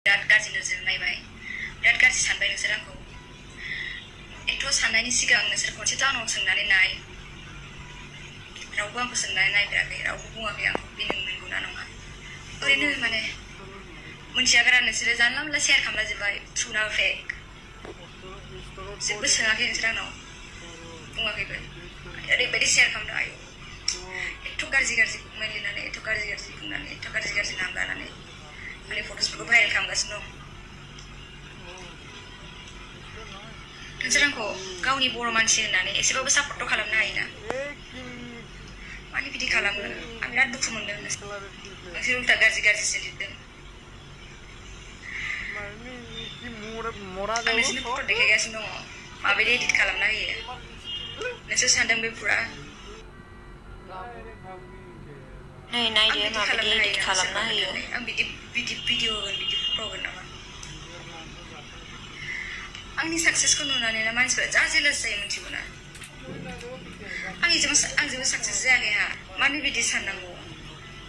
बिराद गाज्रि नोजोर नायबाय बिराद गाज्रि सानबाय नोंसोर आंखौ एथ' साननायनि सिगां नोंसोर खनसे आंनाव सोंनानै नाय रावबो आंखौ सोंनानै नायफेराखै रावबो बुङाखै आंखौ बे नंगौना नङा ओरैनो माने मोनथिया गारा नोंसोरो जानला मोनला शेयार खालामला जोब्बाय ट्रु ना फेक जेबो सोङाखै नोंसोर आंनाव बुङाखैबो ओरैबायदि शेयार खालामदों आयौ एथ' गाज्रि गाज्रि कमेन्ट लिरनानै एथ' गाज्रि गाज्रि बुंनानै एथ' गाज्रि गाज्रि नाम लानानै आंनि फट'सफोरखौ भाइरेल खालामगासिनो दं नोंसोर आंखौ गावनि बर' मानसि होननानै एसेबाबो सापर्ट खालामनो हायोना मानो बिदि खालामो आं बिराद दुखु मोनदों नोंसोर उल्था गाज्रि गाज्रिसो लिरदों आं नोंसोरनो फट' देखायगासिनो दङ माबायदि एडिट खालामना होयो नोंसोर सानदों बे फुरा नै नायदो माबायदि एडिट खालामना होयो आं बिदि भिडिअ होगोन बिदि फट' होगोन नामा आंनि साक्सेसखौ नुनानै ना मानसिफोरा जा जेलास जायो मिथिगौ ना आंजोंबो साक्सेस जायाखै हा मानो बिदि साननांगौ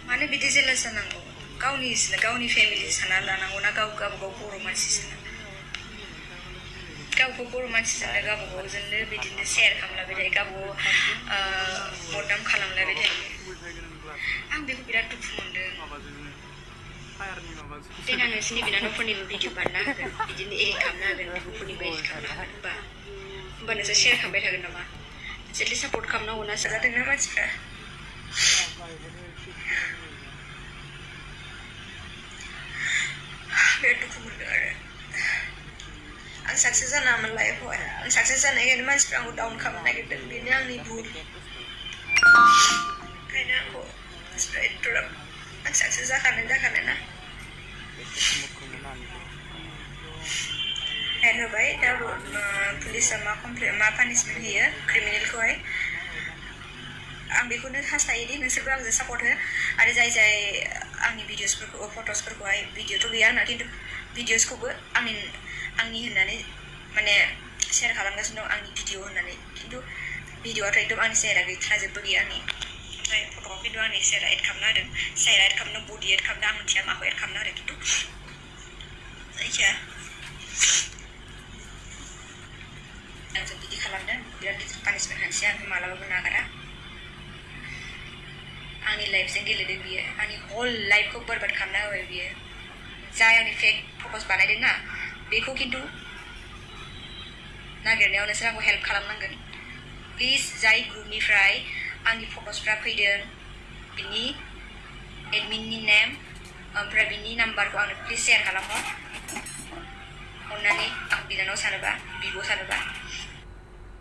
मानो बिदि जेलास जानांगौ गावनि फेमिलि सानना लानांगौ ना गावबागाव बर' मानसि सानना गावखौ बर' मानसिजोंनो गावबागावजोंनो बिदिनो शेयार खालामलायबाय थायो गावबागाव बदनाम खालामलायबाय थायो आं बेखौ बिराद दुखु मोनदों देनां नोंसोरनि बिनानावफोरनिबो भिडिअ बानायना होगोन बिदिनो एडिट खालामना होगोन बिब'फोरनिबो एडिट खालामना होगोन होमबा नोंसोर शेयार खालामबाय थागोन नामा नोंसोरनि सापर्ट खालामनांगौ ना जादोंना मानसिफ्रा बिराद दुखु मोनदों आरो आं साक्सेस जानामोन लाइफआवहाय आं साक्सेस जानायखायनो मानसिफ्रा आंखौ डाउन खालामनो नागिरदों बेनो आंनि भुल ओंखायनो आंखौ मानसिफ्रा एथ'ग्राब आं साक्सेस जाखानो ना हेड होबाय दा पुलिसा मा पानिशमेन्ट होयो क्रिमिनेलखौहाय आं बेखौनो हास्थायोदि नोंसोरबो आंजों सापर्ट हो आरो जाय आंनि भिडिअसफोरखौ फट'सफोरखौहाय भिडिअथ' गैया आंना खिन्थु भिडिअसखौबो आंनि होननानै माने शेयार खालामगासिनो दं आंनि भिडिअ होननानै खिन्थु भिडिअआथ' एकदम आंनि शेयारा गैथाराजोबो गैया आंनि ओमफ्राय फट'आव खिन्थु आंनि शेयारा एड खालामना होदों शेयार एड खालामदों बडि एड खालामदों आं मिथिया माखौ एड खालामना होदों खिन्थु जायखिया आंजों बिदि खालामदों बिराद गिदिर पानिशमेन्ट होनोसै आं मालाबाबो नागारा आंनि लाइफजों गेलेदों बियो आंनि हल लाइफखौ बरबाद खालामना होबाय बियो जाय आंनि फेक फट'स बानायदों ना बेखौ खिन्थु नागिरनायाव नोंसोर आंखौ हेल्प खालामनांगोन प्लिज जाय ग्रुपनिफ्राय आंनि फट'सफ्रा फैदों बिनि एडमिननि नेम ओमफ्राय बिनि नाम्बारखौ आंनो प्लिज शेयार खालामहर अननानै आं बिनानाव सानोबा बिब' सानोबा